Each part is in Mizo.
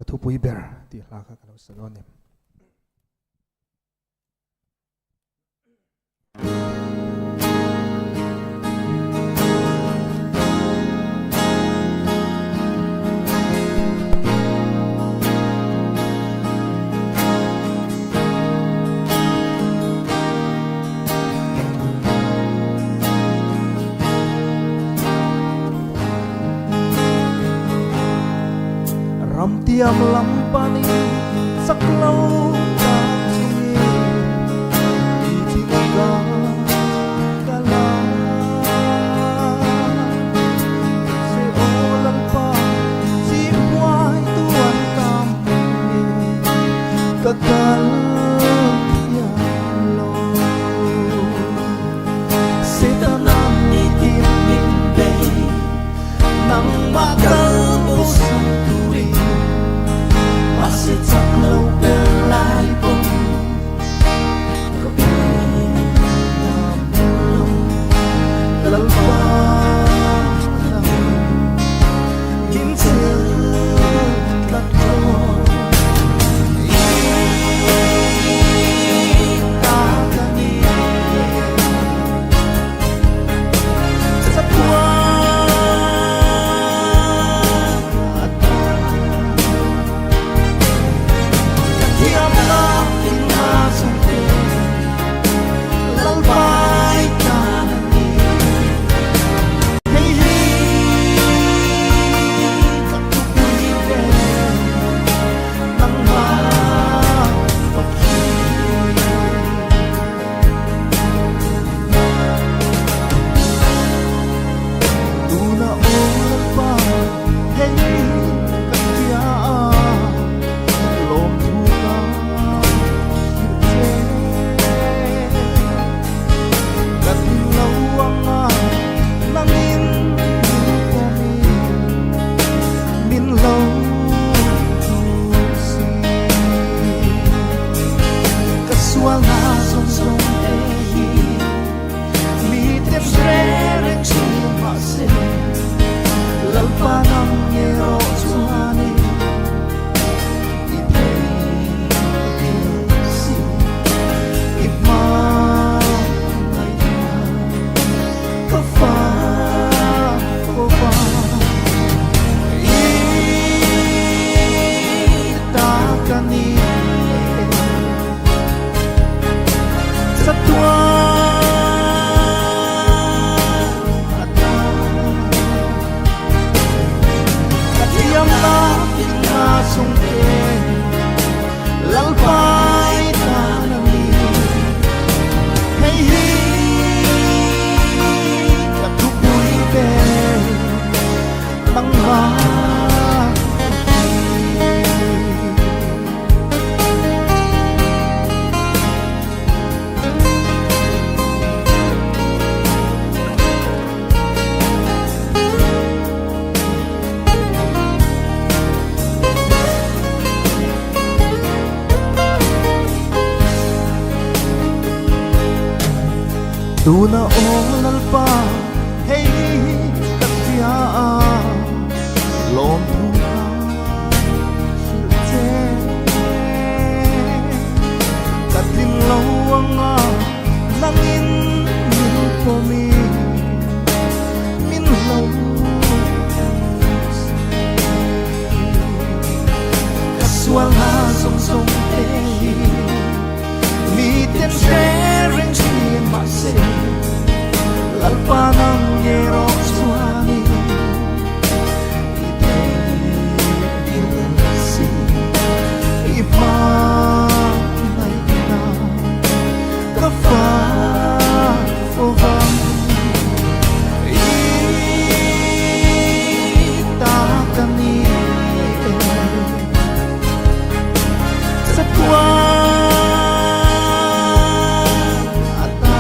Ka thupui ber tih hla kha ka lo sa dawn em. Ramtiam lam panin chak lo tak chungin nitin ka kal a. Se aw Lalpa chim huaitu an tam nge ka kal thiam lo. Setanan nitin min bei nangmah kal bosan turin mahse chak lo ber lai pawh ka bei ngam lo Lalpa nangin min chel tlat rawh I ta ka ni. Tuna aw Lalpa hei ka hria a, lawmthu ka hrilh che. Ka tling lo ang a, nangin min pawm i, min lo duhsi. Ka sualna zawng zawng te hi miten hre reng thin mahse Lalpa nang erawh chuanin i theih si i hmangaihna ka fa fova i ta ka ni e. Tuna aw Lalpa hei ka hria a, lawmthu ka hrilh che. Ka tling lo ang a, nangin min pawm i, min lo si. Ka sualna zawng zawng te hi miten hre reng thin mahse Lalpa nang erawh chuanin i theih si i hmangaihna ka fa fova i ta ka ni e chatuan ata.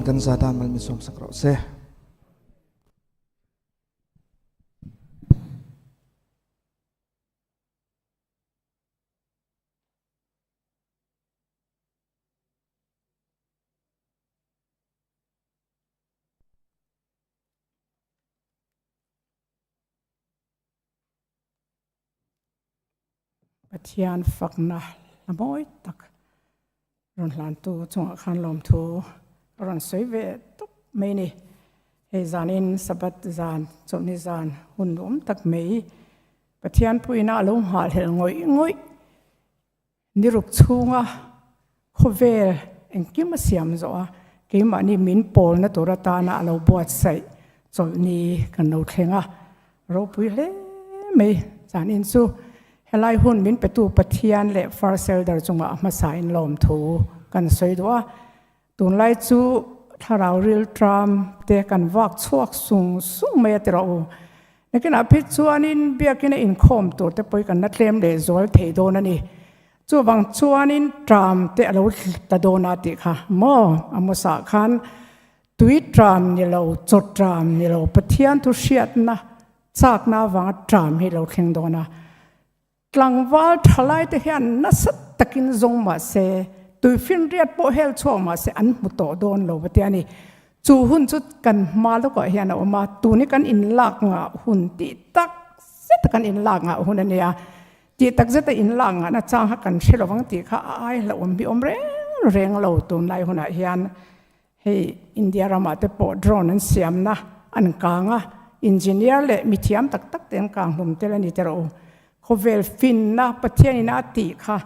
Lalpan kan za tan mal min sawm sak rawh se. Pathian fakna hla mawi tak rawn hlantu chungah khan lawmthu a rawn sawi ve tawp mai ni. Hei zanin Sabbath zan, chawlhni zan hun duhawm tak mai Pathian puiina a lo nghahhlelh ngawih ngawih. Ni ruk chhunga khawvel engkim a siam zawh a, keimahni min pawlna tur atana a lo buatsaih chawlhni kan lo thleng a, ropui hle mai. Zanin chu helai hun min petu Pathian leh First Elder chungah a hmasain lawmthu kan sawi duh a, Tunlai chu thlarau rilṭam te kan vak chhuak sung sung mai a ti rawh u. Nakinah phei chuanin biakina inkhawm tur te pawh hi kan la tlem leh zual thei dawn a ni. Chuvang chuanin ṭam te a lo ta dawn a tih kha maw? Amos-ah khan tui ṭam ni lo, chaw ṭam ni lo, Pathian thu hriatna chakna avanga ṭam hi a lo thleng dawn a. Tlangval thalai te hian nasa takin zawng mah se, tuifinriat pawh hel chhuak mah se an hmu tawh dawn lo va tia ni. Chu hun chu kan hma lawkah hian a awm a, tun hi kan inlak ngah hun tih tak zeta kan inlak ngah hun a nia. Tih tak zeta inlak ngahna chang kha kan hre lovang tih kha a ai hlauhawm hi awm reng reng lo tunlai hunah hian. Hei India ramah te pawh drone an siamna an kang a, engineer leh mithiam tak tak te an kang hlum tel a ni teh rawh u. Khawvel finna Pathianin a tih kha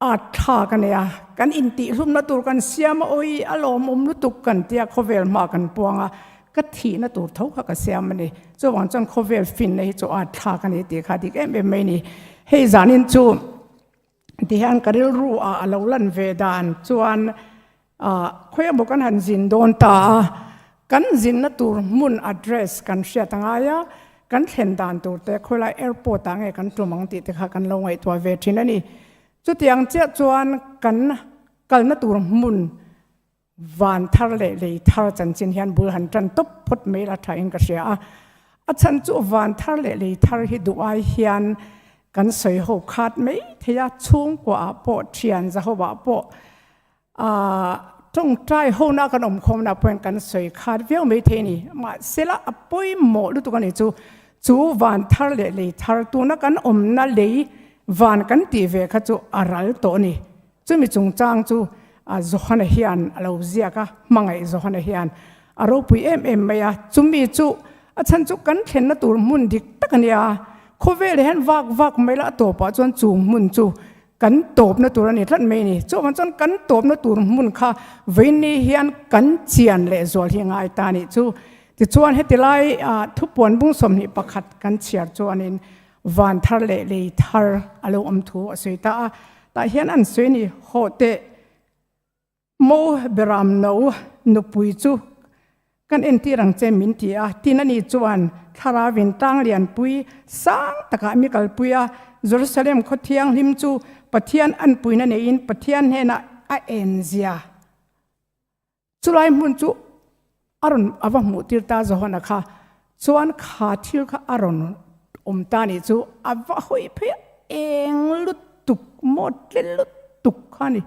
art thlak a nei a, kan intihhlumna tur kan siam a, awi a lawmawm lutuk kan tia khawvel hma kan puang a, ka thihna tur tho kha ka siam a ni. Chuvang chuan khawvel finna hi chu art thlak a ni tih kha dik em em mai a ni. Hei zanin chu Tihian ka rilru ah a lo lan ve dan chuan khawi emaw kan han zin dawn ta a, kan zinna tur hmun address kan hriat a ngai a, kan thlen dan tur te khawilai airport ah nge kan tum ang tih te kha kan lo ngaihtuah ve thin a ni. Chutiang chiah chuan kan kalna tur hmun Van thar leh lei thar chanchin hian bul han tan tawp phawt mai la thain ka hria a. A chhan chu van thar leh lei thar hi duh ai hian kan sawi ho khat mai thei a, chhungkua ah pawh thian Jehovah pawh ah tawngtai hona kan awm khawmna pawhin kan sawi khat viau mai thei a ni. Mahsela a pawimawh lutuk a ni chu, chu van thar leh lei thar tuna kan awmna lei van kan tih ve kha chu a ral tawh a ni. Chumi chungchang chu Johana hian a lo ziak a, hmangaih Johana hian a ropui em em mai a. Chumi chu a chhan chu kan thlenna tur hmun dik tak a nia. Khawvel hian vak vak mai la a tawpah chuan chu hmun chu kan tawpna tur a ni tlat mai a ni. Chuvang chuan kan tawpna tur hmun kha vawiinni hian kan chian leh zual hi a ngai ta a nih chu. Tichuan heti lai thupuan bung 21 kan chhiar chuanin Van thar leh lei thar a lo awm thu a sawi ta a, tah hian an sawi ni, Hawh teh, Mo Beram no nupui chu kan entir ang che min ti a, tin ani chuan Thlarauin tlang lianpui sang takah mi kalpui a, Jerusalem khaw thianghlim chu Pathian anpuina neiin Pathian hnenah a enzia. Chulai hmun chu a rawn a va hmuh tir ta Johana kha chuan kha thil kha a rawn awm ta nih chu a va hawi phei a, eng lutuk maw tle lutuk kha a ni.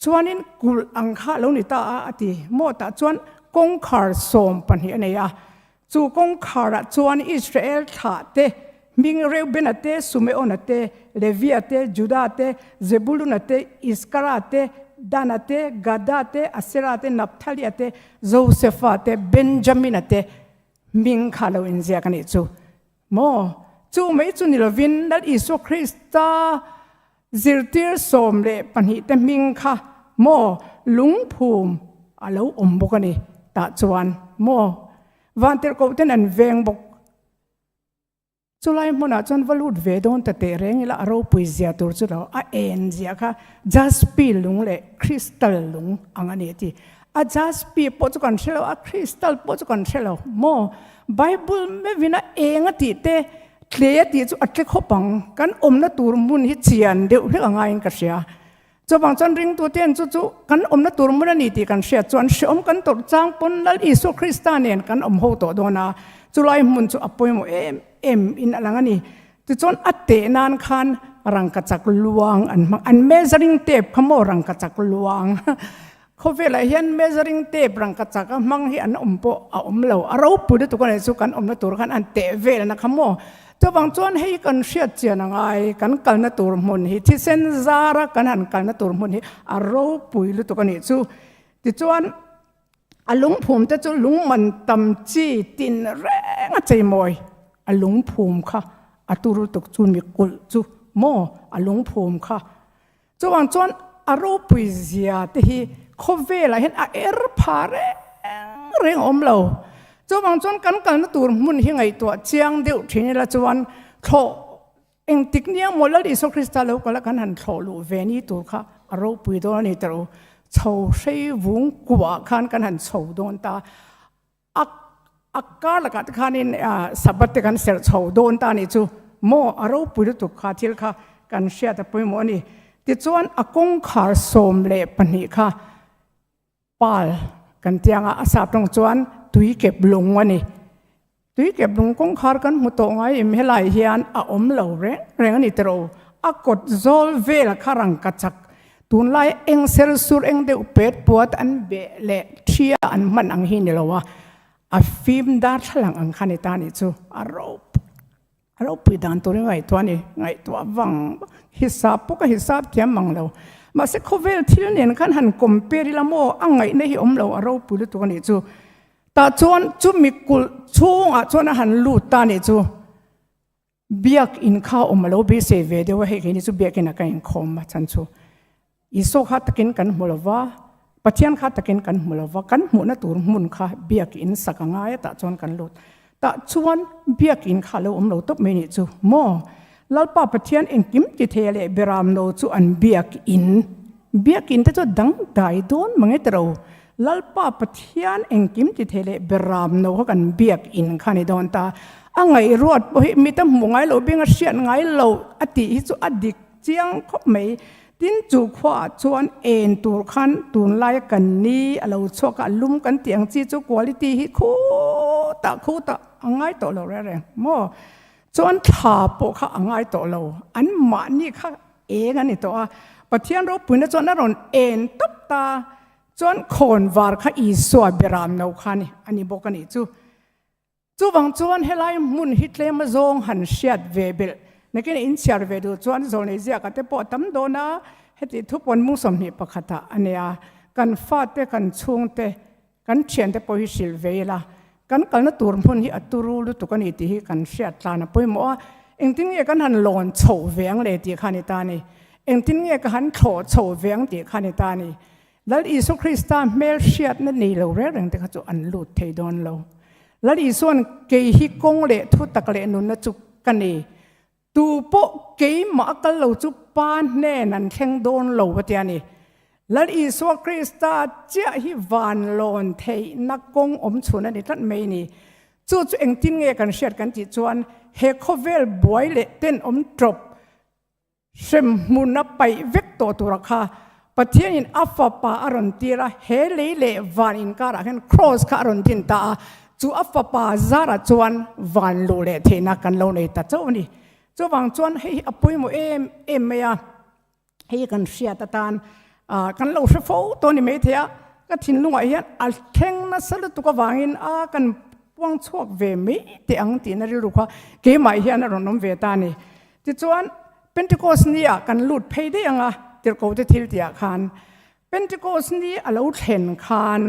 Chuanin kulh ang kha a lo ni ta a a ti maw tah chuan kawngkhar 12 a nei a, Chu kawngkharah chuan Israel thlahte, hming Reubena te, Sumeona te, Levia te, Juda te, Zebuluna te, Iskara te, Dana te, Gada te, Asera te, Naphthalia te, Josefa te, Benjamina te hming kha lo inziak a nih chu. Maw? Chu mai chu ni lovin Lal Isua Krista zirtir 12 te hming kha maw lungphum a lo awm bawk a ni tah chuan maw vantirhkoh ten an veng bawk. Chulai hmunah chuan va lut ve dawn ta teh reng ila a ropui zia tur chu lo a en zia kha jaspi lung leh crystal lung ang a ni a ti. A jaspi pawh chu kan hre lo a crystal pawh chu kan hre lo maw Bible meuhin a eng a tih te tle a tih chu a tle khawp ang. Kan awmna tur hmun hi chian deuh hlek a ngaiin ka hria. Chuvang chuan ringtute chu chu kan awmna tur hmun a ni tih kan hriat chuan hreawm kan tawrh chang pawn Lal Isua Krista nen kan awm ho tawh dawn a, chulai hmun chu a pawimawh em em in a lang a ni. Tichuan a teh nan khan rangkachak luang an hmang, an measuring tape kha maw rangkachak luang. Khawvelah hian measuring tape rangkachak a hmang hi an awm pawh a awm lo, a ropui lutuk a nih chu kan awmna tur khan an teh velna kha maw. Chuvang chuan hei kan hriat chian a ngai, kan kalna tur hmun hi thisen zara kan han kalna tur hmun hi a ropui lutuk a nih chu. Tichuan a lungphum te chu lungman tam chi tin reng a cheimawi, a lungphum kha a tur lutuk chu mi kulh chu maw a lungphum kha. Chuvang chuan a ropui zia te hi khawvelah hian a er pha reng reng a awm lo. Chuvang chuan kan kalna tur hmun hi ngaihtuah chiang deuh thin ila chuan thlawh engtik nia maw Lal Isua Krista lo kal a kan han thlawh luh ve ni tur kha a ropui dawn a ni tawh. Chho hrei vung kuah khan kan han chho dawn ta. A a kar lakah te khanin Sabbath te kan serh chho dawn ta anih chu maw a ropui lutuk kha thil kha kan hriat a pawimawh a ni. Tichuan a kawngkhar 12 kha pal kan tiang a, a sap tawng chuan tui kep lung a ni. Tui kep lung kawngkhar kan hmu tawh ngai em helai hian a awm lo reng reng a ni tawh. A kawt zawl vel kha rangkachak Tunlai eng ser sur eng deuh pet puat an beh leh thia an hman ang hi ni lo a, a fim darthlalang ang kha ni ta nih chu a rop a ropui dan turin ngaihtuah a ni, ngaihtuah vang hisap pawh ka hisap thiam mang lo. Mahse khawvel thil nen khan han compare ila maw a ngaihna hi awm lo a ropui lutuk a nih chu. Tah chuan chumi kulh chhungah chuan a han lut ta nih chu. Biak in kha awm a lo beisei ve deuh a, hei keini chu biak inah kan inkhawm a chan chu Isua kha takin kan hmu lo va, Pathian kha takin kan hmu lo va, kan hmuhna tur hmun kha biak in sak a ngai a tah chuan kan lut. Tah chuan biak in kha a lo awm lo tawp mai nih chu maw? Lalpa Pathian engkim ti thei leh beram no chu an biak in, biak in te chu dangdai dawn mange tiro. Lalpa Pathian engkim ti thei leh beram no kha kan biak in kha ni dawn ta. A ngaihruat pawh hi mita hmuh ngai lo beng a hriat ngai lo a tih hi chu a dik chiang khawp mai. Tin chu khuaah chuan en tur khan tunlaia kan ni a lo chhuak a, a lum kan tih ang chi chu quality hi khutah khutah a ngai tawh lo reng reng maw. Chuan thla pawh kha a ngai tawh lo, an mahni kha eng a ni tawh a, Pathian ropuina chuan a rawn en tawp ta. Chuan khawn var kha Isua beram no kha ni a ni bawk a nih chu. Chuvang chuan helai hmun hi tlem azawng han hriat ve belh nakin in chhiar ve duh chuan zawlnei ziakah te pawh a tam dawn a, heti thupawn mung 21 ah a nia. Kan fate, kan chhungte, kan thiante pawh hi hrilh ve ila, kan kalna tur hmun hi a turu lutuk a ni tih hi kan hriat tlan a pawimawh a. Engtin nge kan han lawn chhoh ve ang le tih kha a ni ta a ni. Engtin nge ka han thlawh chhoh ve ang tih kha a ni ta a ni. Lal Isua Krista hmel hriatna nei lo reng reng te kha chu an lut thei dawn lo. Lal Isua'n kei hi kawng leh thutak leh nunna chu ka ni. Tu pawh keimah a kal lo chu Pa hnen an thleng dawn lo a ti a ni. Lal Isua Krista chiah hi van lawn theihna kawng awm chhun a ni tlat mai ni. Chu chu engtin nge kan hriat kan tih chuan he khawvel buai leh tenawm tawp Hremhmun a paih vek tawh tura kha Pathianin a fapa a rawn tir a, he lei leh van inkarah hian kraws kha a rawn din ta a, chu a fapa zarah chuan van luh leh theihna kan lo nei ta chauh a ni. Chuvang chuan hei hi a pawimawh em em mai a, hei kan hriat atan kan lo hre fo tawh a ni maithei a, ka thinlungah hian a thleng nasa lutuk avangin a kan puang chhuak ve mai teh ang tihna rilru kha keimah hian a rawn awm ve ta a ni. Tichuan, Pentecost ni ah kan lut phei daih ang a, tirhkote thil tihah khan. Pentecost ni a lo thlen khan,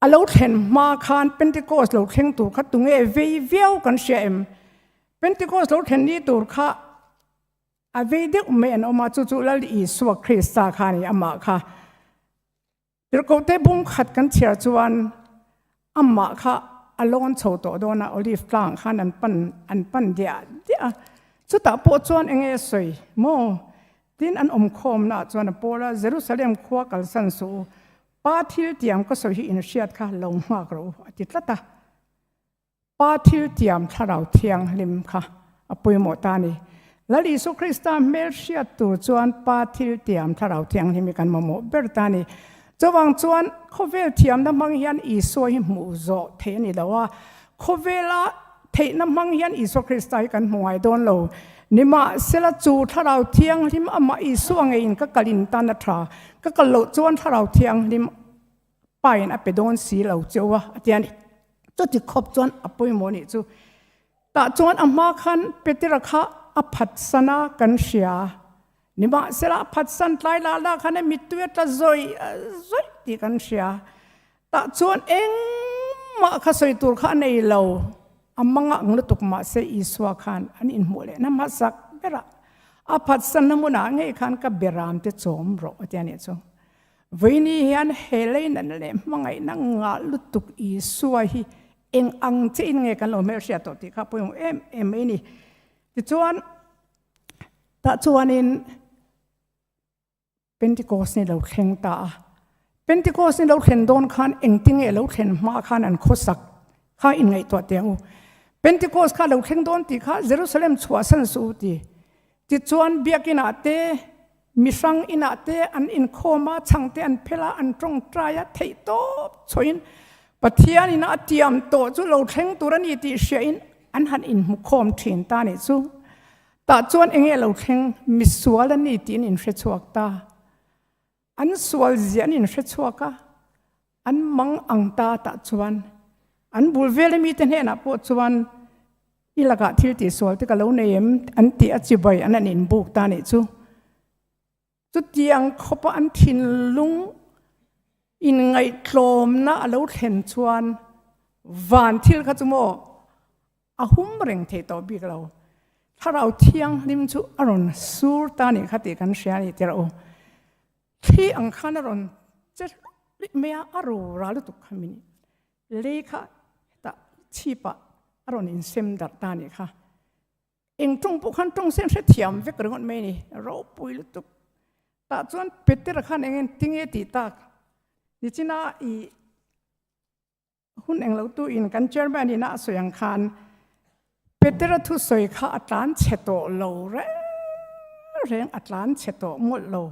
a lo thlen hma khan Pentecost lo thleng tur kha tunge vei viau kan hria em? Pentecost lo thlen ni tur kha a vei deuh mai an awm a, chu chu Lal Isua Krista kha a ni, amah kha. Tirhkohte bung khat kan chhiar chuan amah kha a lawn chho tawh dawn a, Olive tlang khan an pan an pan diah diah a. Chutah pawh chuan eng nge sawi maw? Tin an awmkhawmna ah chuan a pawl a, Jerusalem khua kalsan suh u, Pa thil tiam ka sawi hi in hriat kha lo nghak rawh u a ti tlat a. Pa thil tiam thlarau thianghlim kha a pawimawh ta a ni. Lal Isu Krista hmel hriat tur chuan Pa thil tiam Thlarau Thianghlim hi kan mamawh ber ta a ni. Chuvang chuan khawvel thiamna hmang hian Isua hi hmuh zawh theih a ni lo a, khawvela theihna hmang hian Isua Krista hi kan hmu ngai dawn lo. Nimahsela chu Thlarau Thianghlim amah Isua ngeiin ka kal in tan a tha, ka kal loh chuan Thlarau Thianghlim pain a pe dawn si lo cheu a, a ti a ni. Chuti khawp chuan a pawimawh nih chu. Tah chuan a hma khan Petera kha a phatsan a kan hria. Nimahsela a phatsan tlai lah lah khan a mittui a tla zawih zawih tih kan hria. Tah chuan engmah kha sawi tur kha a nei lo. A mangah ang lutuk mahse Isua khan an inhmuh leh na hmasak berah a phatsanna hmunah ngei khan ka beram te chawm rawh a ti a nih chu. Vawiini hian he leinan leh hmangaihna ngah lutuk Isua hi Eng ang che in nge kan lo hmelhriat tawh tih kha pawimawh em em mai ni. Tichuan, tah chuanin Pentecost ni lo thleng ta a. Pentecost ni lo thlen dawn khan engtinge lo thlen hma khan an khawsak kha inngaihtuah teh ang u. Pentecost kha lo thleng dawn tih kha Jerusalem chhuahsan suh u ti. Tichuan biakinah te Mihrang inah te an inkhawm a, chhang te an phel a, an tawngtai a, theih tawp chawin Pathian in a tiam tawh chu lo thleng tur a ni tih hriain an han inhmukhawm thin ta nih chu. Tah chuan enge lo thleng? Misual a ni tiin inhre chhuak ta. An sual zia an inhre chhuak a, an mang ang ta tah chuan an bul vel a mite hnenah pawh chuan I lakah thil tihsual te ka lo nei em? an tih a chibai an an inbuk ta nih chu. Chutiang khawpa an thinlung inngaihtlawmna a lo thlen chuan van thil kha chu maw a hum reng thei tawh bik lo. Thlarau Thianghlim chu a rawn sur ta nih kha tih kan hria a ni tirh u. Thli ang khan a rawn che hluih mai a, a ro ral lutuk kha min Lei kha hetah chhipah a rawn insem darh ta nih kha. Eng tawng pawh khan tawng sen hrethiam vek ringawt mai a ni, ropui lutuk. Tah chuan Petera khan eng eng tinge tih tak nichina i hun eng lo tu in kan chairman in a sawi ang khan Petera thusawi kha a tlan chhe tawh lo reng reng a tlan chhe tawh mawlh lo.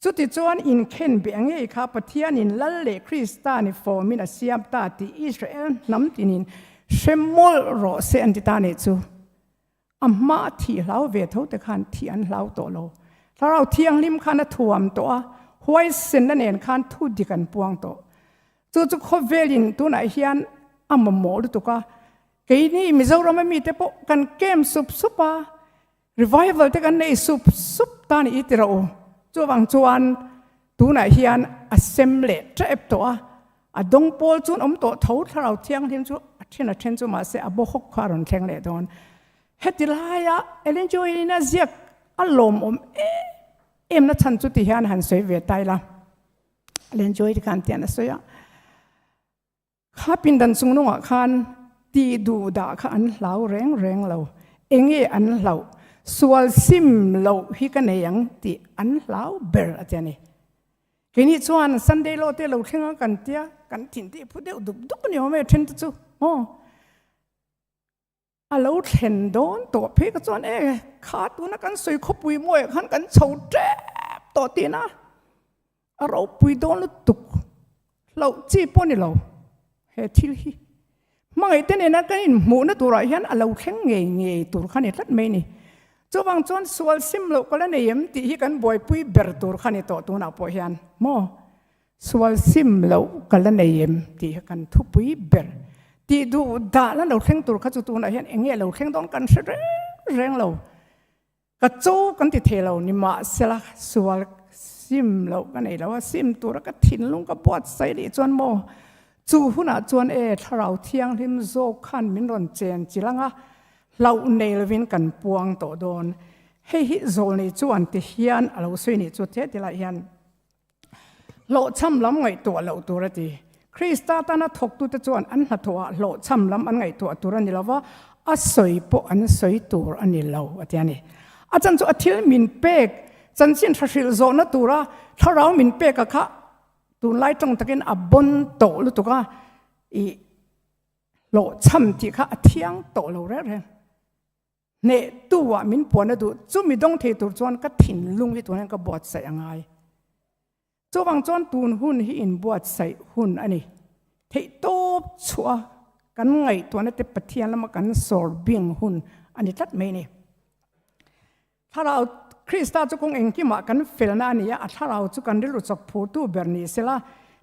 Chutichuan inkhen beh ngei kha Pathianin Lal leh Krista ni fawmin a siam ta tih Israel hnam tinin hre mawlh rawh se an ti ta nih chu. A hma a thih hlau ve tho te khan thih an hlau tawh lo. Thlarau Thianghlim khan a thuam tawh a, huaisenna nen khan thu dik an puang tawh. Chu chu khawvelin tunah hian a mamawh lutuk a, keini Mizoram a mite pawh kan kem sup sup a, Revival te kan nei sup sup ta ni i ti rawh u. Chuvang chuan tunah hian a sem leh tep tawh a, a dawng pawl chu an awm tawh tho, Thlarau Thianghlim chu a then a then chu mahse a baw hawk kha a rawn thleng leh dawn. Heti laia Ellen Joy-in a ziak a lawmawm em em na chhan chu ti hian han sawi ve ta ila. Ellen Joy te khan tian a sawi a. Kha pindan chung nungah khan tih duh dah kha an hlau reng reng lo. Enge an hlauh? Sual sim loh hi ka nei ang tih an hlau ber a ti a ni. Keini chuan Sunday law te lo thleng a kan tia, kan thin tih phu deuh dup dup a ni awm e then te chu maw? A lo thlen dawn tawh phei ka chuan e kha tuna kan sawi khawpui mawiah khan kan chho tep tawh tihna a ropui dawn lutuk hlauh chi pawh ni lo he thil hi hmangaih te nena kan inhmuhna turah hian a lo thleng ngei ngei tur kha ni tlat mai ni chuvang chuan sual sim loh ka la nei em tih hi kan buaipui ber tur kha ni tawh tunah pawh hian maw Sual sim loh ka la nei em tih hi kan thupui ber. Tih duh dah la lo thleng tur kha chu tunah hian eng nge lo thleng dawn kan hre reng reng lo. Ka cho kan ti thei lo ni mahsela sual sim loh ka nei lo a, sim tura ka thinlung ka buatsaih leh chuan maw chu hunah chuan e Thlarau Thianghlim zawk khan min rawn chen chilh ang a, hlauh nei lovin kan puang tawh dawn. Hei hi zawlnei chuan ti hian a lo sawi nih chu the tilai hian. Hlawhchham lam ngaihtuah loh tur a ti. Krista tana thawktute chuan an hnathawhah hlawhchham lam an ngaihtuah tur a ni lo va, a sawi pawh an sawi tur a ni lo a ti a ni. A chan chu a thil min pek, chanchin tha hrilh zawhna tura thlarau min peka kha tunlai tawng takin a bawn tawh lutuk a, i hlawhchham tih kha a thiang tawh lo reng reng. Hnehtu ah min puan a duh. Chumi dawng thei tur chuan ka thinlung hi tunah hian ka buatsaih a ngai. Chuvang chuan tun hun hi inbuatsaih hun a ni. Theihtawp chhuah a kan ngaihtuahna te Pathian lama kan sawr bing hun a ni tlat mai a ni. Thlarau Krista chu kawng engkimah kan felna a ni a, a thlarau chu kan rilru chawk phurtu ber ni sela,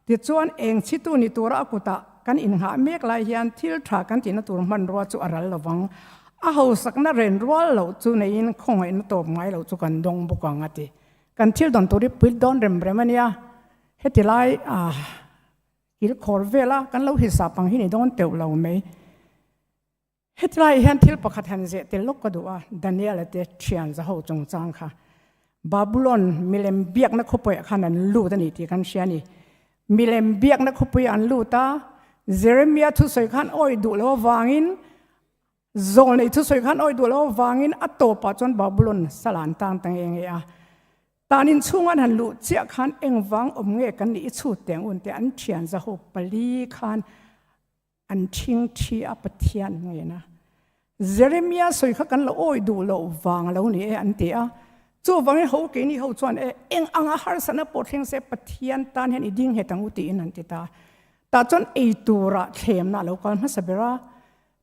tichuan eng chhitu ni tura a kutah kan inghah mek lai hian thil tha kan tihna tur hmanrua chu a ral lovang. A hausakna ren rual loh chu neiin khawngaihna tawp ngai loh chu kan dawng bawk ang a ti. Kan thil dawn tur hi puit dawn rem rem a nia, heti lai kil khawr vela kan lo hisap ang hi ni dawn teuh lo mai. Hetlai hian thil pakhat han zeh tel lawk ka duh a, Daniel-a te thian zaho chungchang kha Babulon milem biakna khawpuiah khan an lut a ni tih kan hria a ni. Milem biakna khawpuiah an lut a, Jeremia thusawi khan awi duh lo avangin, zawlnei thusawi khan awi duh lo avangin a tawpah chuan Babulon sal an tang ta nge nge a. Tan inchhung an han luh chiah khan engvang awm nge kan nih i chhut teng un te an thian zaho pali khan An ṭhing ṭhi a Pathian ngena. Jeremia sawi kha kan la awi duh loh vang lo ni e an ti a. Chuvangin ho keini ho chuan e eng anga harsatna pawh thleng se Pathian tan hian i ding nghet ang u tiin an ti ta. Tah chuan ei turah thlemna a lo kal hmasa ber a.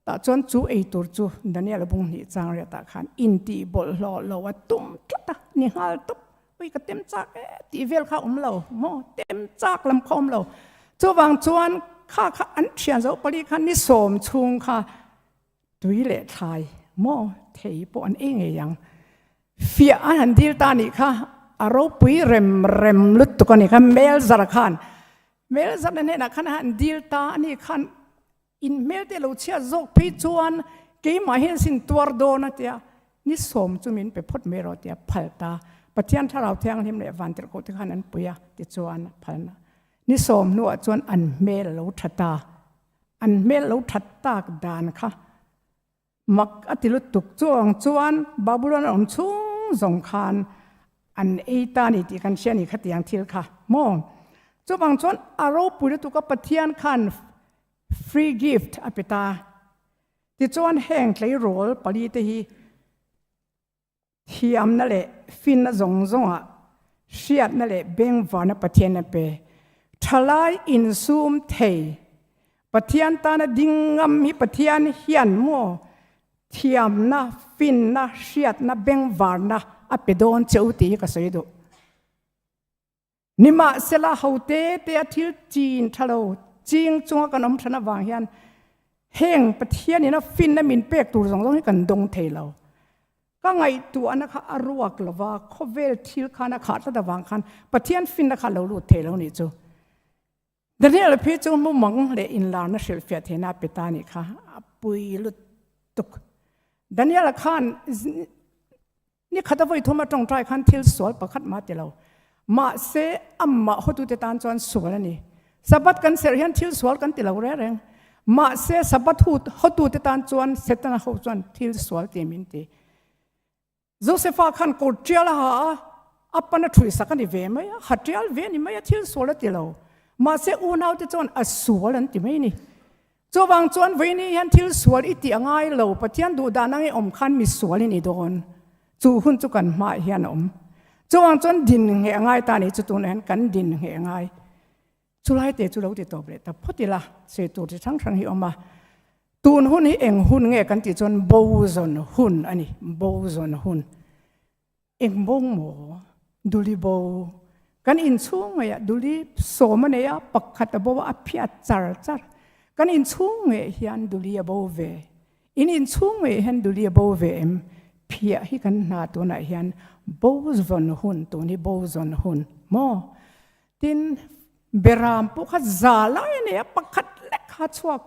Tah chuan chu ei tur chu Daniel bung hnih chang riatah khan intih bawlhhlawh lo a tum tlat a, ni nghal tawp. Ui ka tem chak e tih vel kha awm lo maw tem chak lam kha awm lo chuvang chuan kha kha an thian zo pali kha ni sawm chhung kha tui leh thlai maw thei pawh an ei ngei ang fiah an han dil ta nih kha a ropui rem rem lutuk a ni kha mel zar khan mel zar na hnenah khan a han dil ta a ni khan In hmel te lo chhiat zawk phei chuan keimah hian sin tuar dawn a tia, ni sawm chu min pe phawt mai rawh tia phal ta. Pathian Thlarau Thianghlim leh Vantirhkoh te khan an pui a tichuan a phalna. Ni sawm hnuah chuan an hmel a lo tha ta. An hmel lo that tak dan kha Mak a ti lutuk chuang chuan Babulon a awm chhung zawng khan an ei ta ni tih kan hria ni khatiang thil kha maw? Chuvang chuan a ropui lutuk a Pathian khan free gift a pe ta. Tichuan heng tleirawl pali te hi Thiamna leh finna zawng zawngah hriatna leh bengvarna Pathian a pe. Thalai insum thei. Pathian tana ding ngam hi Pathian hian maw thiamna, finna, hriatna, bengvarna a pe dawn che u tih hi ka sawi duh. Nimahsela ho te te a thil chin tha lo ching chunga kan awm than avang hian heng Pathianin a finna min pek tur zawng zawng hi kan dawng thei lo. Ka ngaihtuahna kha a ruak lo va, khawvel thil khan a khah tlat avang khan Pathian finna kha a lo lut thei lo nih chu. Daniel phei chu mumang leh inlarna hrilhfiah theihna a pe ta nih kha a pui lutuk. Daniel khan Ni khat a vawi thum a tawngtai khan thil sual pakhat mah ti lo. Mahse, amah hotute tan chuan sual a ni. Sabbath kan serh hian thil sual kan ti lo reng reng. Mahse, Sabbath hotute tan chuan Setana ho chuan thil sual ti min ti. Josefa khan kawr tial a ha a, a pan a thui sak a ni ve mai a, ha tial ve a ni mai a, thil sual a ti lo. Mahse, unaute chuan a sual an ti mai a ni. Chuvang chuan vawiini hian thil sual i tih a ngai lo, Pathian duh dan ang i awm khan mi sual i ni dawn. Chu hun chu kan hmaah hian a awm. Chuvang chuan din ngheh a ngai ta ni chu tunah hian kan din ngheh a ngai. Chulai te chu lo ti tawp leh ta phawt ila, sawi tur chi hrang hrang hi awm a. Tun hun hi eng hun nge kan tih chuan bo zawn hun a ni, bo zawn hun. Eng bo maw? Duli bo. Kan inchhung ngeiah duli sawm a nei a, pakhat a bo a, a phiat char char. Kan inchhung ngeih hian duli a bo ve. In inchhung ngeih hian duli a bo ve em? Phiah hi kan hna tunah hian bo zawn hun, tun hi bo zawn hun maw? Tin, beram pawh kha za lai a nei a, pakhat lek kha chhuak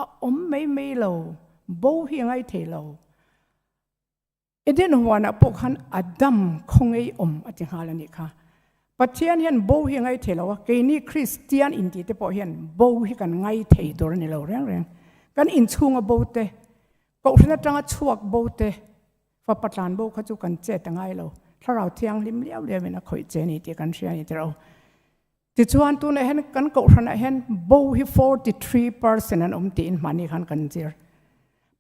a awm mai mai lo, bo hi a ngai thei lo. Eden huanah pawh khan Adam khawngei awm a ti nghal a nih kha. Pathian hian bo hi a ngai thei lo a, keini Kristian intih te pawh hian bo hi kan ngai thei tur a ni lo reng reng. Kan inchhunga bo te, Kohhran atanga chhuak bo te, fapa tlan bo kha chu kan chet a ngai lo. Thlarau Thianghlim liau liauin a khawih che a ni tih kan hria a ni tirh o. Tichuan tunah hian kan Kohhranah hian bo hi 43% an awm tiin hmani khan kan zir.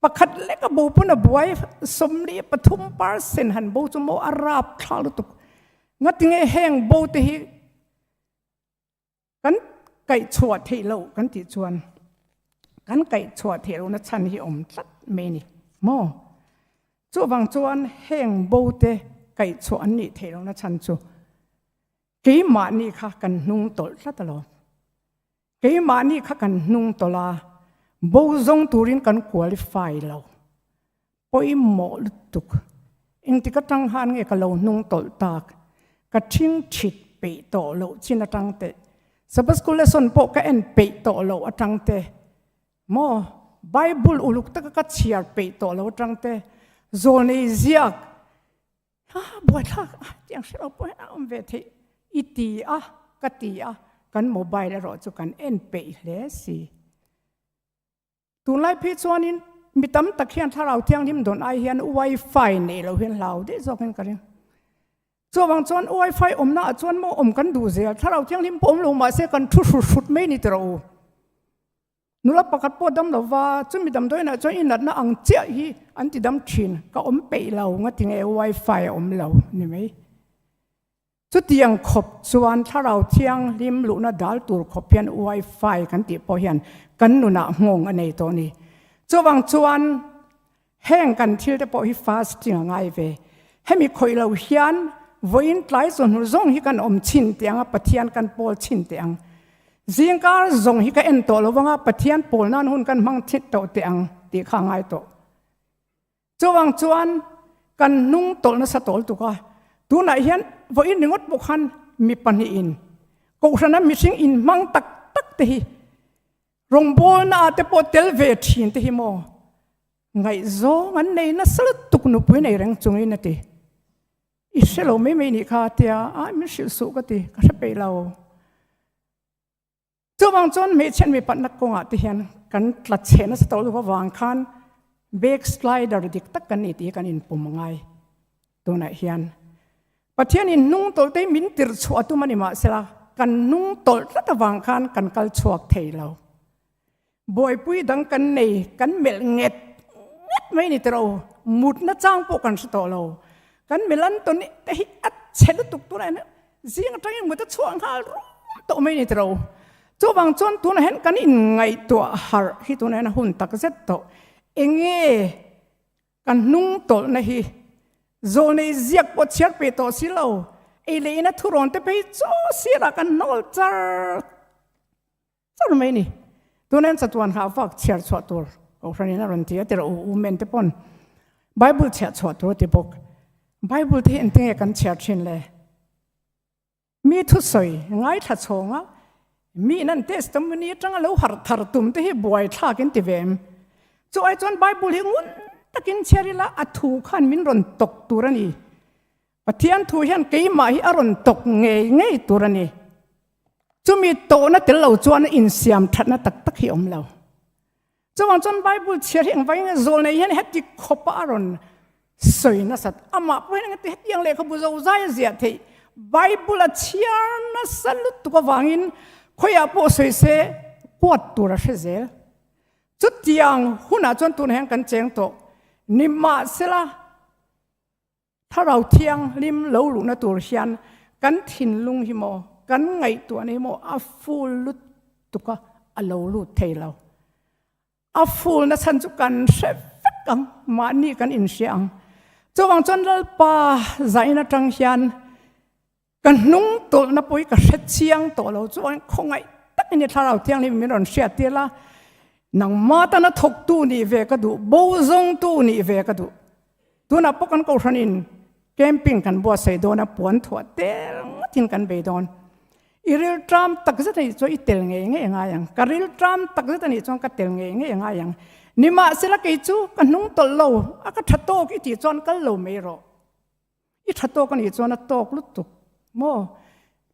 Pakhat lek a bo pawn a buai 43% han bo chu maw a rapthlak lutuk. Ngatinge heng bo te hi kan kaihchhuah theih loh kan tih chuan kan kaihchhuah theih lohna chhan hi awm tlat mai a ni maw? Chuvang chuan heng bo te kaihchhuah an nih theih lohna chhan chu keimahni kha kan hnung tawlh tlat alawm. Keimahni kha kan hnung tawlh a, bo zawng turin kan qualify lo. Pawimawh lutuk. Engtik atang han nge ka lo hnung tawlh tak? Ka thing thit peih tawh loh chin atang teh. Sabbath school lesson pawh ka en peih tawh loh atang te. Maw? Bible uluk taka ka chhiar peih tawh loh atang te. Zawnei ziak ha buaithlak a tiang hre lo pawh hian a awm ve theih i ti a ka ti a kan mobile erawh chu kan en peih hle si. Tunlai phei chuanin mi tam tak hian thlarau thianghlim dawn ai hian wifi neih loh hian hlau daih zawkin ka ring. Chuvang chuan wifi awmna ah chuan maw awm kan duh zel, thlarau thianghlim pawh awm lo mahse kan thu hrut hrut mai ni tiraw u. Nula pakhat pawh dam lo va, chumi damdawiinah chuan i natna ang chiah hi an ti dam thin, ka awm peih lo nga tinge wifi a awm lo ni mai. Chutiang khawp chuan Thlarau Thianghlim luhna dal tur khawp hian Wi-Fi kan tih pawh hian kan nunah nghawng a nei tawh a ni. Chuvang chuan heng kan thil te pawh hi fasting a ngai ve. Hemi khawih lo hian vawiin tlai chawhnu zawng hi kan awm chhin teh ang a, Pathian kan pawl chhin teh ang. Zingkar zawng hi ka en tawh lo vang a, Pathian pawl nan hun kan hmang chhin tawh teh ang tih kha a ngai tawh. Chuvang chuan kan hnung tawlh nasa tawl tuk a, tunah hian vawiin ringawt pawh khan mi pahnihin Kohhrana mihring inhmang tak tak te hi rawngbawlna ah te pawh tel ve thin te hi maw ngaihzawng an nei nasa lutuk nupui nei reng chungin a ti. I hre lo mai mai nih kha a tia, a min hrilh suh ka ti, ka hre peih lo. Chuvang chuan hmeichhiat mi patna kawngah te hian kan tla chhe nasa tawh luh avang khan backslider dik tak kan ni tih hi kan inpum a ngai tunah hian. Pathianin hnung tawlh te hi min tirh chhuah a tum a ni mahsela kan hnung tawlh tlat avang khan kan kal chhuak thei lo. Buaipui dang kan nei kan melh nget nget mai ni tiro mutna chang pawh kan hre tawh lo. Kan melh an tawn te hi a chhe lutuk tunah hian Zing atangin mut a chhuah nghal rum tawh mai ni tiro. Chuvang chuan tunah hian kan inngaihtuah harh hi tunah hian a hun tak zet tawh. Enge kan hnung tawlhna hi zawnei ziak pawh chhiar peh tawh si lo, ei leh ina thurawn te phei chu sirah kan hnawl char char mai ni. Tunah hian chatuan hah vak chhiar chhuah tur Kohhranin a rawn ti a tiraw u men te pawn Bible chhiah chhuah tur a ti bawk. Bible te hi engtinge kan chhiar thin le? Mi thusawi ngaithla chhawnga mi in an testimony atanga lo harh thar tum te hi buai thlak in ti ve em? Chu ai chuan Bible hi ngun takin chhiar ila a thu khan min rawn tawk tur a ni. Pathian thu hian keimah hi a rawn tawk ngei ngei tur a ni. Chumi tawhna tel lo chuan insiam thatna tak tak hi awm lo. Chuvang chuan Bible chhiar hi engvangin nge zawl nei hian heti khawpa a rawn sawi nasat? Amah pawh hian engati hetiang lehkhabu zozai a ziah theih? Bible a chhiar nasa lutuk avangin khawiah pawh sawi se kuat tur a hre zel. Chutiang hunah chuan tunah hian kan cheng tawh. Nimahsela Thlarau Thianghlim lo luhna tur hian kan thinlung hi maw, kan ngaihtuahna hi maw a full lutuk a, a lo lut thei lo. A full na chhan chu kan hre vek ang, mahni kan inhria ang. Chuvang chuan Lalpa zain atang hian Ka hnung tawlhna pawh hi ka hre chiang tawh lo chuan khawngaih takin i Thlarau Thianghlim min rawn hriat tir la, nangmah tana thawktu nih ve ka duh, bo zawngtu nih ve ka duh. Tunah pawh kan Kohhranin camping kan buatsaih dawn a, puan thuah tel ngatin kan bei dawn. I rilṭam tak zet a nih chuan i tel ngei ngei a ngai ang, ka rilṭam tak zet a nih chuan ka tel ngei ngei a ngai ang. Nimahsela kei chu ka hnung tawlh lo, a ka ṭha tawk i tih chuan kal lo mai rawh. I tha tawk a nih chuan a tawk lutuk maw?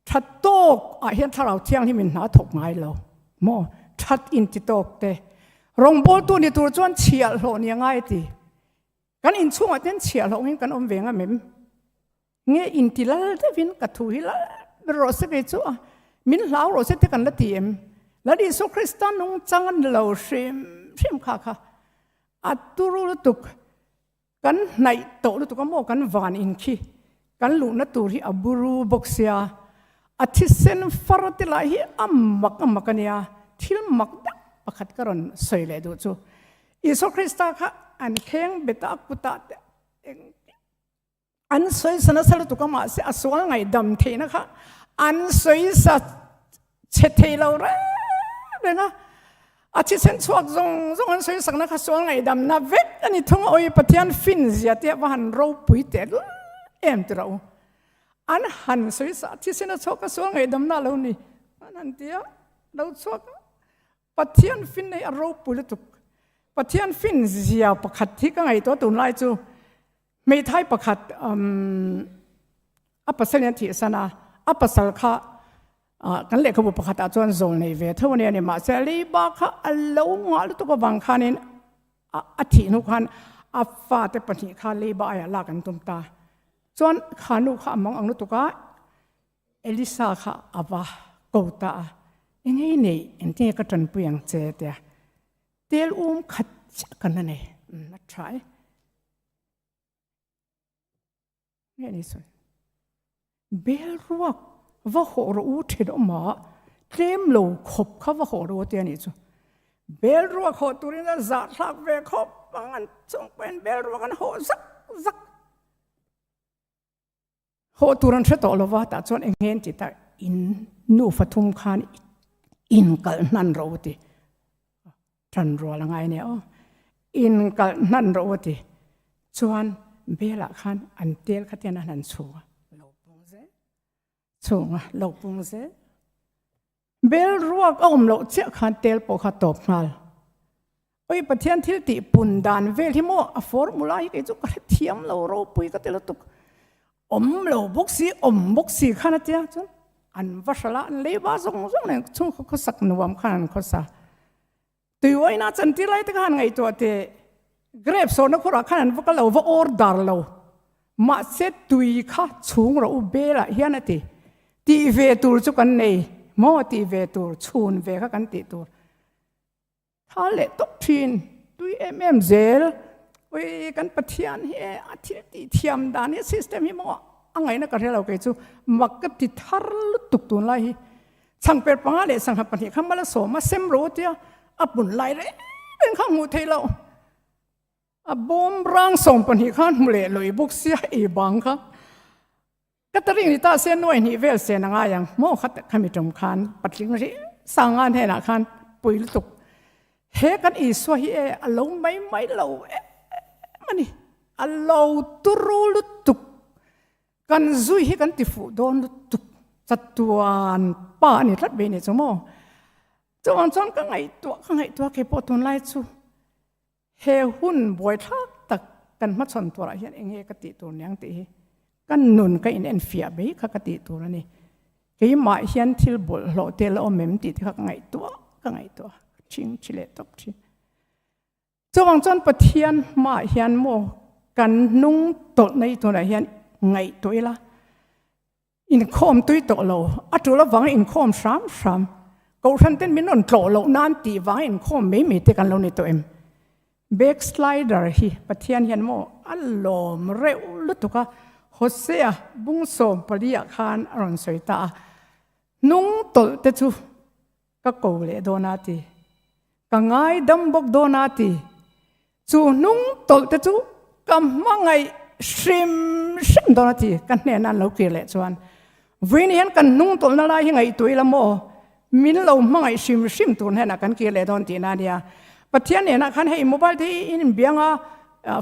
Tha tawk ah hian thlarau thianghlim in hna a thawk ngai lo maw? That in ti tawk te. Rawngbawltu ni tur chuan chhiahhlawh ni a ngai ti. Kan inchhungah ten chhiahhlawh in kan awm ve ngam em? Nge in ti lal deuhin ka thu hi lal ber rawh se kei chu a min hlau rawh se te kan la ti em? Lal Isua Krista nungchang a ni lo hrim hrim kha kha. A turu lutuk, kan hnaih tawh lutuk a maw kan van in khi kan luhna tur hi a buru bawk sia, a thisen far te lah hi a mak a mak a nia, thil mak deuh pakhat ka rawn sawi leh duh chu Isua Krista kha an kheng bet a, a kutah te engkim An sawisa nasa lutuk a mahse a sual ngaihdam theihna kha an sawisa chhe thei lo reng reng a. A thisen chhuak zawng zawng an sawisakna kha sual ngaihdamna vek a ni thung a, awi Pathian fin zia te a va han ropui teh lul em ti rawh u. An han sawisa a thisen a chhuak a sual ngaihdamna a lo ni an han ti a, lo chhuak a. Pathian fin hi a ropui lutuk. Pathian fin zia pakhat hi ka ngaihtuah tunlai chu Hmeithai pakhat a pasal in a thihsan a, a pasal kha kan lehkhabu pakhatah chuan zawl nei ve tho a nia ni. Mahse leiba kha a lo ngah lutuk avang khanin a thih hnu khan a fate pahnih kha leiba aiah lak an tum ta. Chuan kha nu kha a mang ang lutuk a, Elisa kha a va ko ta a, Engei nei, engtinge ka tanpui ang che? tia tel um khat chiah kan a nei. A tha e. Nge ni sawi? Bel ruak va hawh rawh u then awm a, tlem lo khawp kha va hawh rawh u tia nih chu. Bel ruak hawh turin a zahthlak ve khawp ang an chung pawhin bel ruak an hawh zak zak. Hawh tur an hre tawh lo va, tah chuan eng nge an tih tak, in nufa thum khan inkalh hnan rawh u ti. Ṭan rual a ngai ania aw. Inkalh hnan rawh u ti. Chuan belah khan an tel kha tian an han chhung a, lo pung zel. Chhung a, lo pung zel. Bel ruak a awm loh chiah khan tel pawh kha tawp nghal. Oi Pathian thil tih pun dan vel hi maw a formula hi kei chu ka hre thiam lo ropui ka ti lutuk. Awm lo bawk si, awm bawk si khan a tia chuan an va hralh a, an lei va zawng zawng nen chhungkaw khawsak nuam khan an khawsa. Tuiuaina chantir lai te khan ngaihtuah teh grape sawhna khurah khan an va kal lo, va order lo. Mahse tui kha chhung rawh u belah hian a ti. Tih ve tur chu kan nei maw tih ve tur, chhun ve kha kan tih tur. Tha leh tawp thin, tui em em zel. Ui kan Pathian hi e a thil tih thiam dan hi system hi maw a ngaihna ka hre lo kei chu mak ka ti thar lutuk tunlai hi. Changper panga leh sangha pahnih kha mala sawm a sem ro tia a pun lai reng reng kha hmuh theih loh. A bawm rang 12 khan hmu leh lawih bawk sia ei bang kha. Ka ta ring ni ta se nuai hnih vel sen a ngai ang maw kha khami tum khan patling ri sanga hnenah khan pui lutuk he kan Isua hi e a lo mai mai lo em a ni a lo turu lutuk kan zui hi kan ti fuh dawn lutuk chatuan pa a ni tlat ve ni chu maw chuan chuan ka ngaihtuah ka ngaihtuah kei pawh tunlai chu He hun buaithlak tak kan hmachhawn turah hian eng nge ka tih tur niang tih hi ka nun ka inenfiah mai kha ka tih tur a ni. Keimah hian thil bawlhhlawh te la awm em tih te kha ka ngaihtuah ka ngaihtuah ka ching thi leh tawp thin. Chuvang chuan Pathian hmaah hian maw kan hnung tawlh na hi tunah hian ngaihtuah ila Inkhawm tui tawh lo, a tul avanga inkhawm hram hram, Kohhran ten min rawn tlawh loh nan tih vanga inkhawm mai mai te kan lo ni tawh em? Backslider hi Pathian hian maw a lawm reuh lutuk a, Hosea bung 14 ah khan a rawn sawi ta a, hnung tawlh te chu ka ko leh dawn a ti, ka ngaidam bawk dawn a ti, Chu hnung tawlh te chu ka hmangaih hrim hrim dawn a ti, ka hnenah an lo kir leh chuan vawiin hian kan hnung tawlhna lai hi ngaihtuah ila maw, min lo hmangaih hrim hrim tur hnenah kan kir leh dawn tihna a nia. Pathian hnenah khan hei mobile te hi in inbiang a,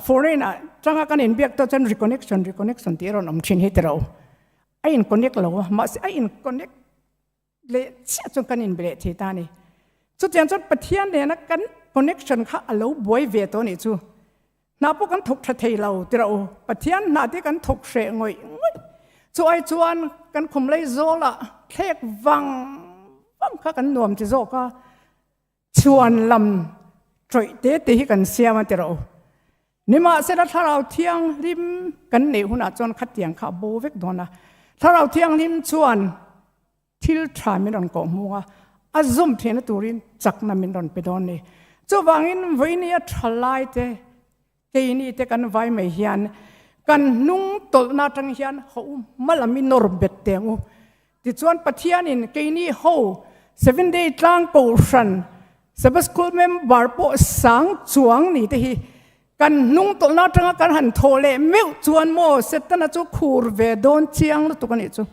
foreign ah tanga kan inbiak tawh chuan reconnection reconnection tih a rawn awm thin hi tiro, a in connect lo a, mahse a in connect leh chiah chuan kan inbe leh thei ta a ni. Chutiang chuan Pathian nena kan connection kha a lo buai ve tawh a nih chu. Hna pawh kan thawk tha thei lo ti rawh u. Pathian hna te kan thawk hreh ngawih ngawih. Chu ai chuan kan khum lei zawlah thlek vang vang kha kan nuam ti zawk a. Chhuan lam tawih te te hi kan siam a ti rawh u. Nimahsela Thlarau Thianghlim kan neih hunah chuan khatiang kha a bo vek dawn a. Thlarau Thianghlim chuan thil tha min rawn kawh hmung a, a zawm theihna turin chakna min rawn pe dawn ni. Chuvangin vawinia thalaite keini te kan vai mai hian kan hnung tawlhna atang hian ho hma lam i nawr bet teh ang u. Tichuan Pathianin keini ho Seven Day tlang kohhran Sabbath School member pawh sang chuang ni te hi kan hnung tawlhna atanga kan han thawh leh meuh chuan maw Setana chu khur ve dawn chiang lutuk a nih chu.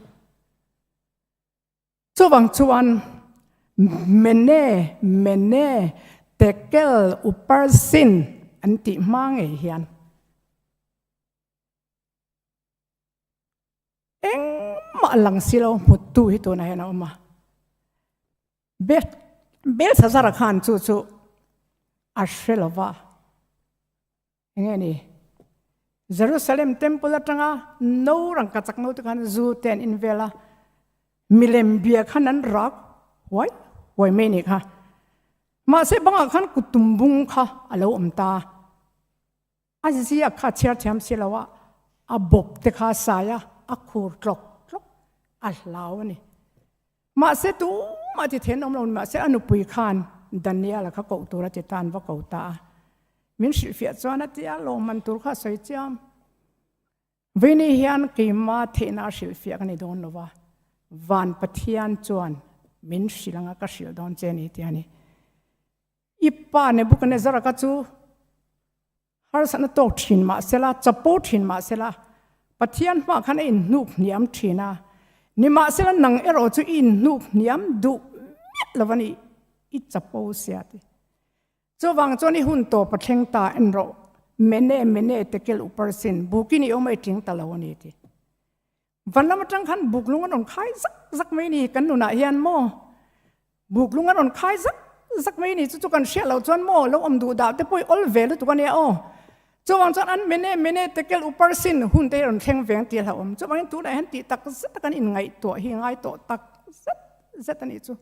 Chuvang chuan Mene, Mene, Tekel, Uparsin an tih hma ngei hian engmah lang si lo hmuttu hi tunah hian a awm a. Belshazzar khan chu chu a hre lo va. Enge ni? Jerusalem temple atanga no rangkachak no te khan zu te an in vel a, milem bia khan an rak huai huai mai ni kha. Mahse bangah khan kutum bung kha a lo awm ta. A ziak kha chhiar thiam si lo a, a bawp te kha a sai a, a khur tlawk tlawk a hlau a ni. Mahse tumah ti then awm lo ni mahse a nupui khan Daniel-a kha koh tur a ti tan va ko ta a. Min hrilhfiah chuan a ti a, lawmman tur kha a sawi chiam. Vini hian keima theihna a hrilhfiah ka ni dawn lo va, Van Pathian chuan min hrilh anga ka hrilh dawn che ni ti a ni. I pa Nebuchadnezzar-a kha chu Harsatna tawk thin mah sela, chapo thin mah sela, Pathian hmah khan a inhnuk hniam thin a. Nimahsela nang erawh chu i inhnuk hniam duh miah lo a ni, i chapo sia ti. Chuvang chuan i hun tawp a thleng ta en rawh, Mene, Mene, Tekel, Uparsin, bukin i awm a i tling ta lo a ni ti. Van lam atang khan buklung an rawn khai zak zak mai ni kan nunah hian maw buklung an rawn khai zak zak mai ni chu chu kan hriat loh chuan maw lo awm duh dah te pawh i awl ve lutuk a nia aw chuvang chuan an mene mene tekel uparsin hun te hi rawn thleng veng tih a hlauhawm chuvangin tunah hian tih tak zet a kan inngaihtuah hi ngai tawh tak zet zet a nih chu.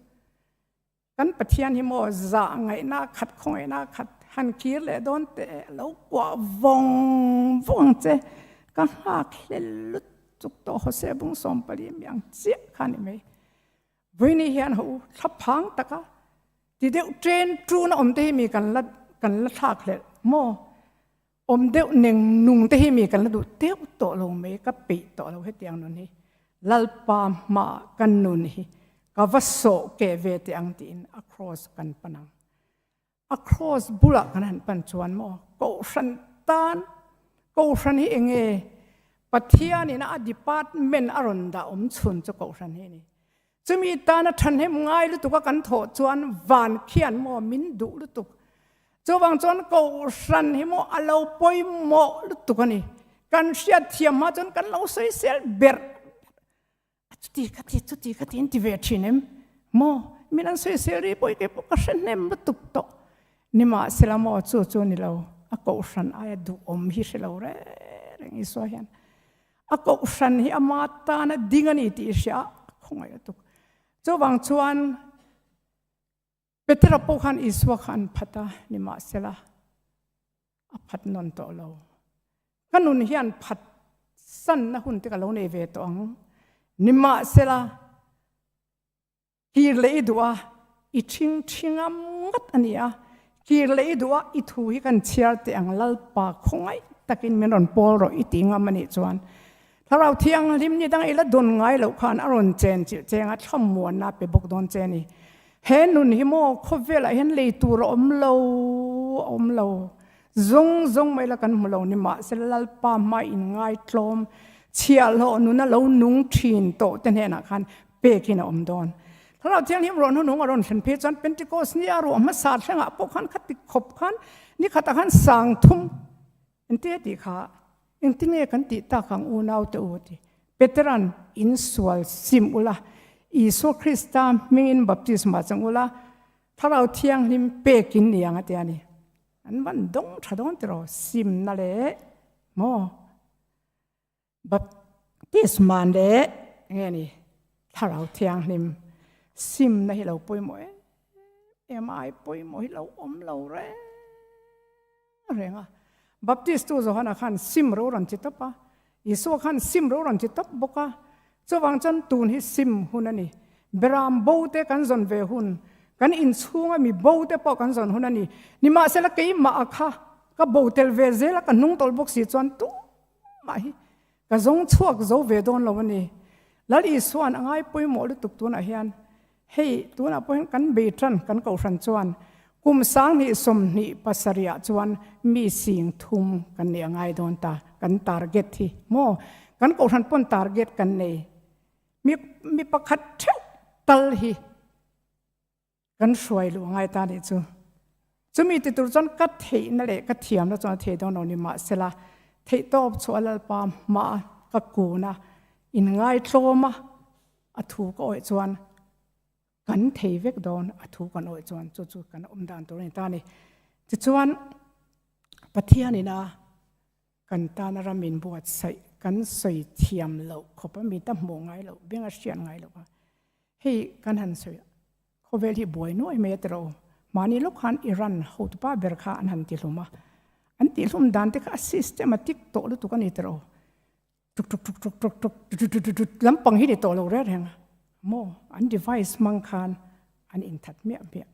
Kan Pathian hi maw zah ngaihna khat khawngaihna khat han kir leh dawn teh lo kuah vawng vawng che ka nghak hlel lutuk tawh Hosea bung 14 mi ang chiah kha ni mai. Vawiini hian ho thlaphang taka ti deuh ṭen ṭun a awm te hi mi kan la kan la thlak hlelh maw awm deuh neng nung te hi mi kan la duh deuh tawh lo mai ka peih tawh lo hetiang nun hi Lalpa hmaah kan nun hi ka va sawh keh ve teh ang tiin a cross kan pan ang a cross bulah kan han pan chuan maw kohhran tan kohhran hi enge Pathianin a department a rawn dah awm chhun chu kohhran hi a ni Chumi tana thahnem ngai lutuk a kan thawh chuan van khian maw min duh lutuk. Chuvang chuan kohhran hi maw a lo pawimawh lutuk a ni. Kan hriat thiam hma chuan kan lo sawisel ber a chuti ka ti chuti ka ti an ti ve thin em maw min an sawisel ri pawh i kei pawh ka hre hnem lutuk tawh. Nimahsela maw chu chu ni lo a kohhran aia duhawm hi hre lo reng reng Isua hian. A kohhran hi ama tana ding a ni tih i hria a, a khawngaih lutuk. Chuvang chuan Petera pawh khan Isua kha an phat a, nimahsela a phat nawn tawh lo. Ka nun hian phat sanna hun te ka lo nei ve tawh ang. Nimahsela Kir leh i duh a, i ṭhing ṭhingam ngat a ni a. Kir leh i duh a, i thu hi kan chhiar teh ang Lalpa khawngaih takin min rawn pawl rawh i ti ngam a nih chuan Thlarau Thianghlim ni dang i la dawn ngai loh khan a rawn chen chilh cheng a, thlamuanna a pe bawk dawn che a ni. He nun hi maw khawvelah hian lei tur a awm lo, a awm lo. Zawng zawng mai la kan hmu lo ni mahse Lalpa hma inngaitlawm chhiahhlawh nuna lo nung ṭhin tawh te hnenah khan pekin a awm dawn. Thlarau Thianghlim rawn hunung a rawn thlen phei chuan Pentecost ni a ruah hmasa thlengah pawh khan khati khawp khan ni khatah khan sang thum engtin nge tih kha engtin nge kan tih tak ang unau te u ti Peteran in sual sim ula Isua Krista hmingin baptisma chang ula Thlarau Thianghlim pekin ni ang a ti a ni. An van dawng tha dawn tiraw simna leh maw Baptisma leh nge ni Thlarau Thianghlim simna hi lo pawimawh em em a, ai pawimawh hi lo awm lo reng reng a. Baptistu Johana khan sim ro rawn ti tawp a, Isua khan sim ro rawn ti tawp bawk a. Chuvang chuan tun hi sim hun a ni. Beram bo te kan zawn ve hun. Kan inchhunga mi bo te pawh kan zawn hun a ni. Nimahsela keimah a kha ka bo tel ve zel a, ka hnung tawlh bawk si chuan tumah hi ka zawng chhuak zo ve dawn lo a ni. Lal Isua'n a ngai pawimawh lutuk tunah hian hei tunah pawh hian kan bei tan kan kohhran chuan kum 20 27 ah chuan mi sing thum kan nih a ngai dawn ta kan target hi maw kan kohhran pawn target kan nei mi mi pakhat theuh tal hi kan hruai luh a ngai ta nih chu. Chumi ti tur chuan ka theihna leh ka thiamna chuan a thei dawn lo ni mahsela theihtawp chu a Lalpa hmaa ka kun a, inngaitlawm a, a thu ka awih chuan kan thei vek dawn, a thu kan awih chuan chu chu kan awm dan tur a ni ta a ni. Tichuan Pathianin a Kan tana ram in buatsaih kan sawi thiam loh khawp a, mi ta hmuh ngai loh, beng a hriat ngai loh a. Hei kan han sawi khawvel hi buai nuai mai a ti rawh u. Mahni lawk khan Iran hotupa ber kha an han tihlum a, an tihlum dan te kha a system a tik tawh lutuk a ni ti rawh u. Tuk tuk tuk tuk tuk tuk tut tut tut tut lampang hi ni tawh lo reng reng a maw, an device hmang khan an inthat miah miah.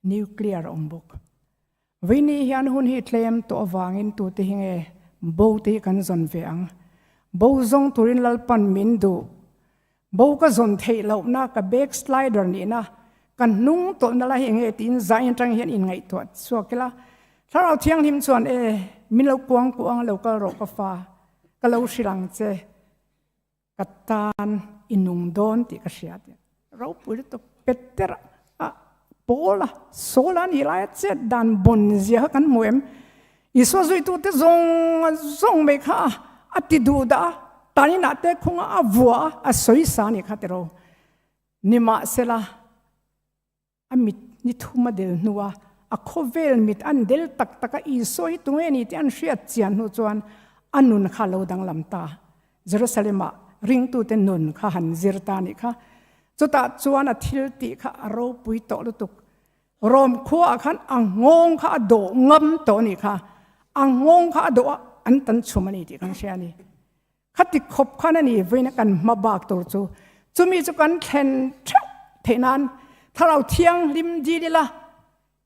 Nuclear a awm bawk. Vawiini hian hun hi tlem tawh avangin tute hi nge bo te hi kan zawn ve ang. Bo zawng turin Lalpan min duh. Bo ka zawn theih lohna, ka backslider nihna, ka hnung tawlhna lai hi enge tiin zain atang hian inngaihtuah chhuak ila. Thlarau Thianghlim chuan e, min lo kuang kuang lo kal rawh ka fa, ka lo hrilh ang che. Ka tan i nung dawn tih ka hria tih ropui lutuk Peter a Paul a Saul a nih laia chet dan bawn zia kha kan hmu em? Isua zuitute zawng zawng mai kha a ti duh dah a, taninah te khunga a vua a, a sawi sa nih kha tiraw. Nimahsela A mit ni thum a del hnu a, a khawvel mit an del tak tak a, Isua hi tunge ni tih an hriat chian hnu chuan a nun kha a lo danglam ta. Jerusalem-ah ringtute nun kha han zir ta nih kha. Chutah chuan a thil tih kha a ropui tawh lutuk. Rom khuaah khan a nghawng kha a dawh ngam tawh nih kha. A nghawng kha a dawh a, an tan chhum a ni tih kan hria a ni. Khati khawp khan a ni vawiin a kan hma bak tur chu chumi chu kan thlen theuh theih nan Thlarau Thianghlim dil ila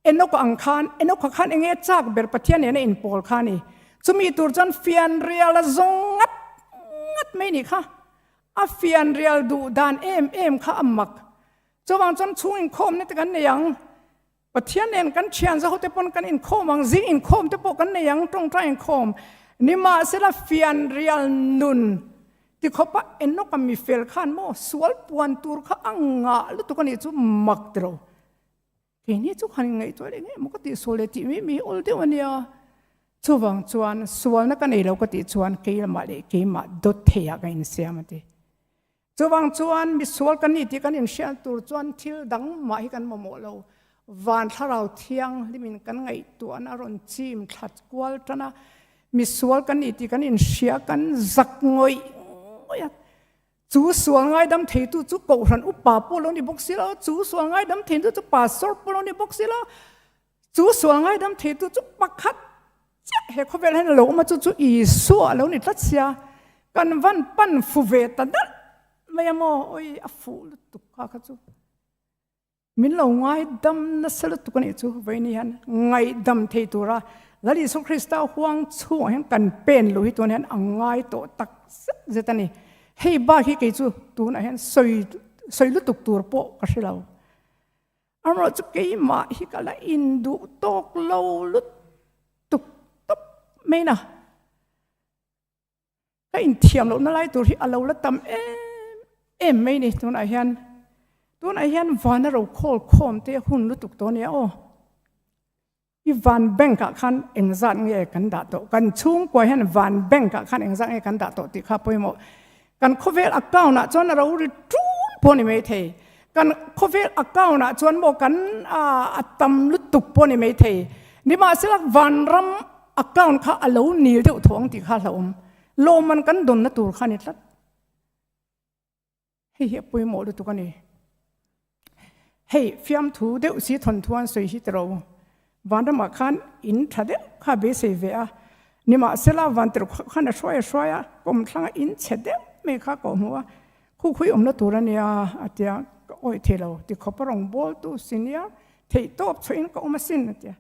Enoch ang khan Enoch khan enge chak ber Pathian nena inpawl kha a ni. Chumi tur chuan fianrial a zawng ngat ngat mai nih kha. A fianrial duh dan em em kha a mak. Chuvang chuan chhung inkhawmna te kan nei ang. Pathian nen kan thian zaho te pawn kan inkhawm ang, zing inkhawm te pawh kan nei ang, tawngtai inkhawm. Nimahsela fianrial nun ti khawpa Enoch-a mi fel khan maw sual puan tur kha a ngah lutuk a nih chu mak tiro. Keini chu khan inngaihtuah leh ngei maw ka tih sual leh tih mi mi awl deuh a nia. Chuvang chuan sualna ka nei lo ka tih chuan keimah leh keimah dawt theiah ka insiam a ti. Chuvang chuan misual kan ni tih kan inhriat tur chuan thil dang mah hi kan mamawh lo. Van Thlarau Thianghlimin kan ngaihtuahna a rawn chim thlat kual tan a, misual kan ni tih kan inhria kan zak ngawih ngawih a. Chu sual ngaidam theitu chu Kohhran upa pawh lo ni bawk si lo, chu sual ngaidam theitu chu Pastor pawh lo ni bawk si lo, Chu sual ngaidam theitu chu pakhat chiah he khawvel hian a lo awm a, chu chu Isua a lo ni tlat sia, kan van pan fu ve ta dalh mai a maw, oi a fuh lutuk kha kha chu min lo ngaidam nasa lutuk a nih chu, vawiin hian ngaihdam thei tura Lal Isua Krista huang chhungah hian kan pen luh hi tun hian a ngai tawh tak zet zet a ni, hei bak hi kei chu tunah hian sawi sawi lutuk tur pawh ka hre lo. Amaherawhchu chu keimah hi ka la induh tawk lo lutuk tawp mai na. Ka inthiam lohna lai tur hi a lo la tam em em mai ni tunah hian. Tunah hian vana ro khawl khawm te hun lutuk tawh ania aw. I van bank ah khan engzat nge kan dah tawh? Kan chhungkua hian van bank ah khan engzat nge kan dah tawh tih kha pawimawh. Kan khawvel account ah chuan a ro ri ṭun pawh a ni maithei. Kan khawvel account ah chuan maw kan a tam lutuk pawh a ni maithei. Nimahsela vanram account kha a lo nil deuh tho ang tih kha a hlauhawm. Lawmman kan dawnna tur kha a ni tlat. Hei hi a pawimawh lutuk a ni. Hei fiamthu deuh si thawnthu an sawi hi tiro. Vanramah khan in tha deuh kha beisei ve a. Nimahsela vantirh khan a hruai a hruai a, kawmthlanga in chhe deuh mai kha ka hmu a. Khu khui awmna tur a nia a tia. awih thei lo ti khawp a rawn bawl tu senior theih tawp chhuahin ka awm asin a ti a.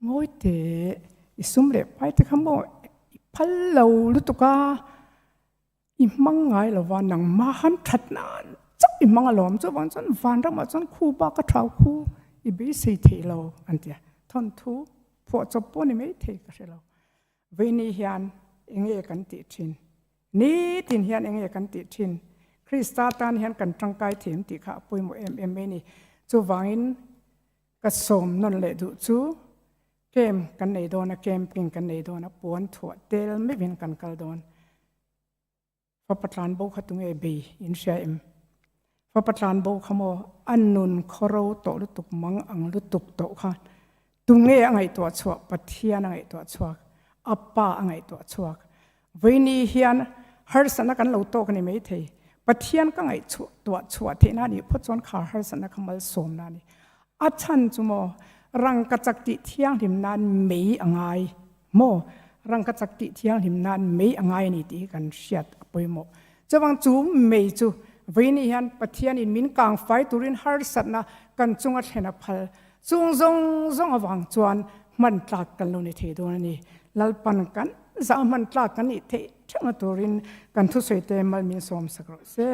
Ngawi teh, i sum leh pai te kha maw i phal lo lutuk a, i hmang ngai lo va, nangmah han that nan chauh i hmang alawm, chuvang chuan vanramah chuan khu bak a thau khu i beisei thei lo an ti a, thawnthu phuahchawp pawh ni maithei ka hre lo. Veini hian enge kan tih thin? Nitin hian enge kan tih thin? Krista tan hian kan tangkai thiam tih kha a pawimawh em em mai a ni. Chuvangin Ka sawm nawn leh duh chu camp kan nei dawn a, camping kan nei dawn a, puan thuah tel meuhin kan kal dawn. Fapa tlan bo kha tunge bei in hria em? Fapa tlan bo kha maw a nun khawro tawh lutuk mang ang lutuk tawh kha tunge a ngaihtuah chhuah? Pathian a ngaihtuah chhuak, a pa a ngaihtuah chhuak. Vawiini hian harsatna kan lo tawk a ni maithei. Pathian ka ngaihtuah chhuah theihna a nih phawt chuan kha harsatna kha malsawmna a ni. A chhan chu maw, rangka chak tih thianghlim nan mei a ngai maw? Rangka chak tih thianghlim nan mei a ngai a ni tih hi kan hriat a pawimawh. Chuvang chu mei chu vawiini hian Pathianin min kangfai turin harsatna kan chunga thlen a phal. Chung zawng zawng avang chuan hman tlak kan lo ni thei dawn a ni. Lalpan kan zah hman tlak kan nih theih theuhna turin kan thusawi te mal min sawm sak rawh se.